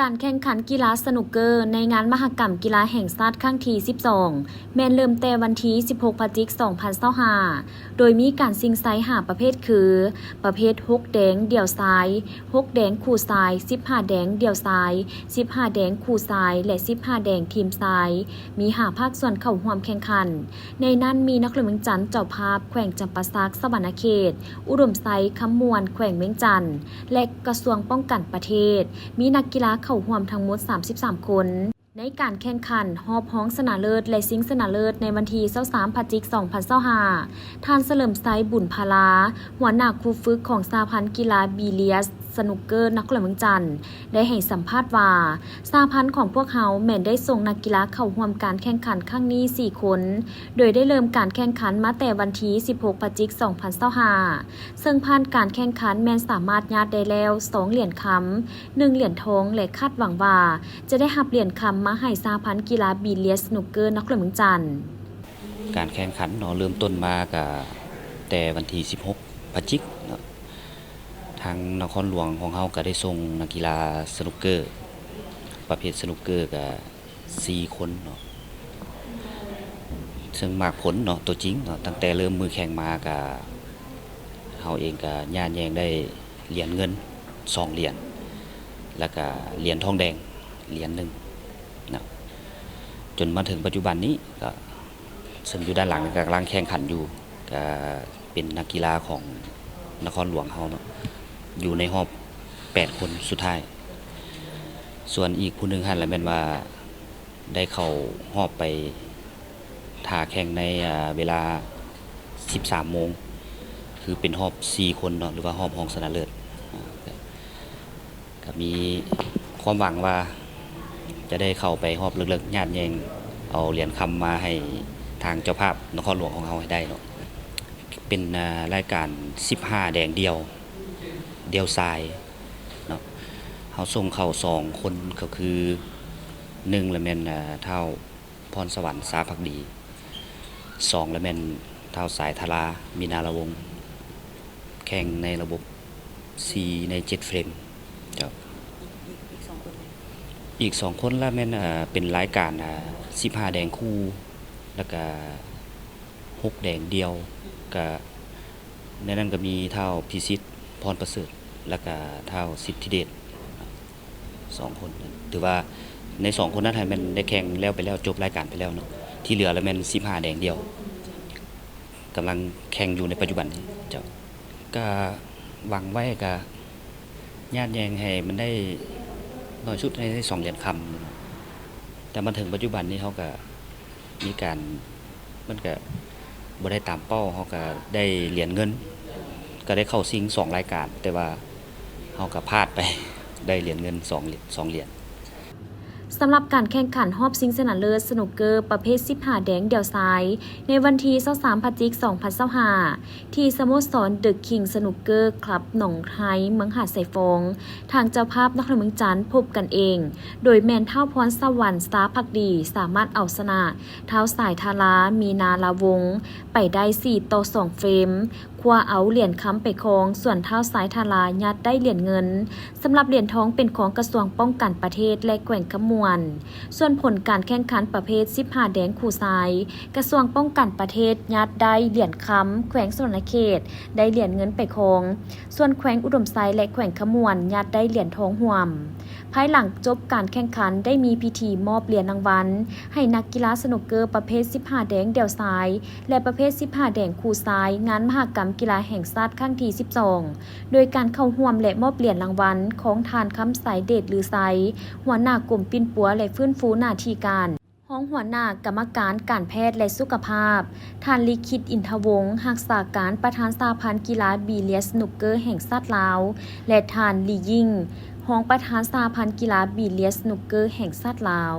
ການແຂ່ງຂັນກິລາສະໜຸກເກີໃນງານມະຫະກຳກິລາແຫ່ງຊາດຄັ້ງທີສິບສອງ ແມ່ນເລີ່ມແຕ່ວັນທີສິບຫົກ ພະຈິກ ສອງພັນຊາວຫ້າ ໂດຍມີການຊິງໄຊຫ້າປະເພດຄື ປະເພດຫົກແດງດ່ຽວຊາຍ, ຫົກແດງຄູ່ຊາຍ, ສິບຫ້າແດງດ່ຽວຊາຍ, ສິບຫ້າແດງຄູ່ຊາຍ ແລະ ສິບຫ້າແດງທີມຊາຍ, ມີຫ້າພາກສ່ວນເຂົ້າຮ່ວມແຂ່ງຂັນ. ໃນນັ້ນມີນະຄອນຫຼວງວຽງຈັນເຈົ້າພາບ, ແຂວງຈຳປາສັກ, ສະຫວັນນະເຂດ, ອຸດົມໄຊ, ຄຳມ່ວນ, ແຂວງວຽງຈັນ ແລະ ກະຊວງປ້ອງກັນປະເທດ. ມີນັກກິລາເຂົ້າຮ່ວມທັງໝົດສາມສິບສາມຄົນ. ໃນການແຂ່ງຂັນຮອບຮອງຊະນະເລີດ ແລະ ຊິງຊະນະເລີດໃນວັນທີຊາວສາມ ພະຈິກ ສອງພັນຊາວຫ້າ ທ່ານ ສະເຫຼີມໄຊ ບຸນພາລາ, ຫົວໜ້າຄູຝຶກຂອງສະຫະພັນກິລາບີເລຍສະໜຸກເກີນະຄອນຫຼວງວຽງຈັນ ໄດ້ໃຫ້ສຳພາດວ່າ ສະຫະພັນຂອງພວກເຮົາແມ່ນໄດ້ສົ່ງນັກກິລາເຂົ້າຮ່ວມການແຂ່ງຂັນຄັ້ງນີ້ສີ່ຄົນ, ໂດຍໄດ້ເລີ່ມການແຂ່ງຂັນມາແຕ່ວັນທີສິບຫົກ ພະຈິກ ສອງພັນຊາວຫ້າ ເຊິ່ງຜ່ານການແຂ່ງຂັນແມ່ນສາມາດຍາດໄດ້ແລ້ວສອງຫຼຽນຄຳ, ໜຶ່ງຫຼຽນທອງ ແລະ ຄາດຫວັງວ່າຈະໄດ້ຮັບຫຼຽນຄຳມາໃຫ້ສະຫະພັນກິລາບີເລຍສະໜຸກເກີນະຄອນຫຼວງວຽງຈັນ. ການແຂ່ງຂັນເນາະ ເລີ່ມຕົ້ນມາກະແຕ່ວັນທີສິບຫົກ ພະຈິກເນາະ ທາງນະຄອນຫຼວງຂອງເຮົາກະໄດ້ສົ່ງນັກກິລາສະໜຸກເກີ ປະເພດສະໜຸກເກີກະ ສີ່ຄົນເນາະ ເຊິ່ງໝາກຜົນເນາະ ຕົວຈິງເນາະ ຕັ້ງແຕ່ເລີ່ມມື້ແຂ່ງມາກະ ເຮົາເອງກະຍາດແຍ່ງໄດ້ຫຼຽນເງິນສອງຫຼຽນ ແລ້ວກະຫຼຽນທອງແດງຫຼຽນໜຶ່ງເນາະ ຈົນມາເຖິງປັດຈຸບັນນີ້ກະ ເຊິ່ງຢູ່ດ້ານຫຼັງກະກຳລັງແຂ່ງຂັນຢູ່ ກະເປັນນັກກິລາຂອງນະຄອນຫຼວງເຮົາເນາະ ຢູ່ໃນຮອບແປດຄົນສຸດທ້າຍ. ສ່ວນອີກຜູ້ໜຶ່ງຫັ້ນລະແມ່ນວ່າໄດ້ເຂົ້າຮອບໄປຖ້າແຂ່ງໃນ ອາ ເວລາສິບສາມໂມງ ຄືເປັນຮອບສີ່ຄົນເນາະ ຫຼືວ່າຮອບຮອງຊະນະເລີດ ອາ ກະມີຄວາມຫວັງວ່າຈະໄດ້ເຂົ້າໄປຮອບເລິກໆ ຍາດແຍ່ງເອົາຫຼຽນຄຳມາໃຫ້ທາງເຈົ້າພາບນະຄອນຫຼວງຂອງເຮົາໃຫ້ໄດ້ເນາະ. ເປັນ ອາ ລາຍການສິບຫ້າແດງດ່ຽວ ດ່ຽວຊາຍເນາະ ເຮົາສົ່ງເຂົ້າສອງຄົນ ກໍຄື ໜຶ່ງລະແມ່ນ ອາ ທ້າວ ພອນສະຫວັນ ຊາພັກດີ, ສອງລະແມ່ນທ້າວສາຍທາລາ ມີນາລະວົງ ແຂ່ງໃນລະບົບສີ່ໃນເຈັດເຟຣມ. ເຈົ້າ ອີກ ອີກ ອີກສອງຄົນ ອີກສອງຄົນລະແມ່ນ ເປັນລາຍການ ອາ ສິບຫ້າແດງຄູ່ ລະກະຫົກແດງດ່ຽວ ກະໃນນັ້ນກະມີທ້າວພິສິດ ພອນປະເສີດ ລະກະທ້າວສິດທິເດດ. ສອງຄົນ ຖືວ່າໃນສອງຄົນນັ້ນຫັ້ນແມ່ນໄດ້ແຂ່ງແລ້ວໄປແລ້ວ ຈົບລາຍການໄປແລ້ວເນາະ ທີ່ເຫຼືອລະແມ່ນສິບຫ້າແດງດ່ຽວ ກຳລັງແຂ່ງຢູ່ໃນປັດຈຸບັນນີ້. ເຈົ້າ ກະຫວັງໄວ້ກະຍາດແຍ່ງໃຫ້ມັນໄດ້ໜ້ອຍສຸດໃຫ້ໄດ້ສອງຫຼຽນຄຳເນາະ ແຕ່ມາເຖິງປັດຈຸບັນນີ້ເຮົາກະ ມີການ ມັນກະບໍ່ໄດ້ຕາມເປົ້າ ເຮົາກະໄດ້ຫຼຽນເງິນ ກະໄດ້ເຂົ້າຊິງສອງລາຍການ ແຕ່ວ່າເຮົາກະພາດໄປ ໄດ້ຫຼຽນເງິນສອງ ສອງຫຼຽນ. ສຳລັບການແຂ່ງຂັນຮອບຊິງຊະນະເລີດສະໜຸກເກີປະເພດສິບຫ້າແດງດ່ຽວຊາຍ ໃນວັນທີຊາວສາມ ພະຈິກ ສອງພັນຊາວຫ້າ ທີ່ສະໂມສອນເດີຄິງສະໜຸກເກີຄລັບໜອງໄຮ ເມືອງຫາດຊາຍຟອງ ທາງເຈົ້າພາບນະຄອນຫຼວງວຽງຈັນພົບກັນເອງ ໂດຍແມ່ນທ້າວພອນສະຫວັນ ຊາພັກດີ ສາມາດເອົາຊະນະທ້າວສາຍທາລາ ມີນາລາວົງ ໄປໄດ້ສີ່ຕໍ່ສອງເຟຣມ ຄວ້າເອົາຫຼຽນຄຳໄປຄອງ, ສ່ວນທ້າວສາຍທາລາຍາດໄດ້ຫຼຽນເງິນ. ສຳລັບຫຼຽນທອງເປັນຂອງກະຊວງປ້ອງກັນປະເທດ ແລະ ແຂວງຄຳມ່ວນ. ສ່ວນຜົນການແຂ່ງຂັນປະເພດສິບຫ້າແດງຄູ່ຊາຍ, ກະຊວງປ້ອງກັນປະເທດຍາດໄດ້ຫຼຽນຄຳ, ແຂວງສະຫວັນນະເຂດໄດ້ຫຼຽນເງິນໄປຄອງ, ສ່ວນແຂວງອຸດົມໄຊ ແລະ ແຂວງຄຳມ່ວນຍາດໄດ້ຫຼຽນທອງຮ່ວມ. ພາຍຫຼັງຈົບການແຂ່ງຂັນໄດ້ມີພິທີມອບຫຼຽນລາງວັນໃຫ້ນັກກິລາສະໜູກເກີປະເພດສິບຫ້າແດງດ່ຽວຊາຍ ແລະ ປະເພດສິບຫ້າແດງຄູ່ຊາຍ ງານມະຫະກຳກິລາແຫ່ງຊາດຄັ້ງທີສິບສອງ ໂດຍການເຂົ້າຮ່ວມ ແລະ ມອບຫຼຽນລາງວັນຂອງທ່ານ ຄຳໄຊ ເດດລືໄຊ ຫົວໜ້າກົມປິ່ນປົວ ແລະ ຟື້ນຟູໜ້າທີ່ການ, ຮອງຫົວໜ້າກຳມະການການແພດ ແລະ ສຸຂະພາບ, ທ່ານ ລິຂິດ ອິນທະວົງ ຮັກສາການປະທານສະຫະພັນກິລາບີເລຍສະໜູກເກີແຫ່ງຊາດລາວ ແລະ ທ່ານ ລີ ຢິງ ຮອງປະທານສະຫະພັນກິລາບີເລຍສະໜູກເກີແຫ່ງຊາດລາວ.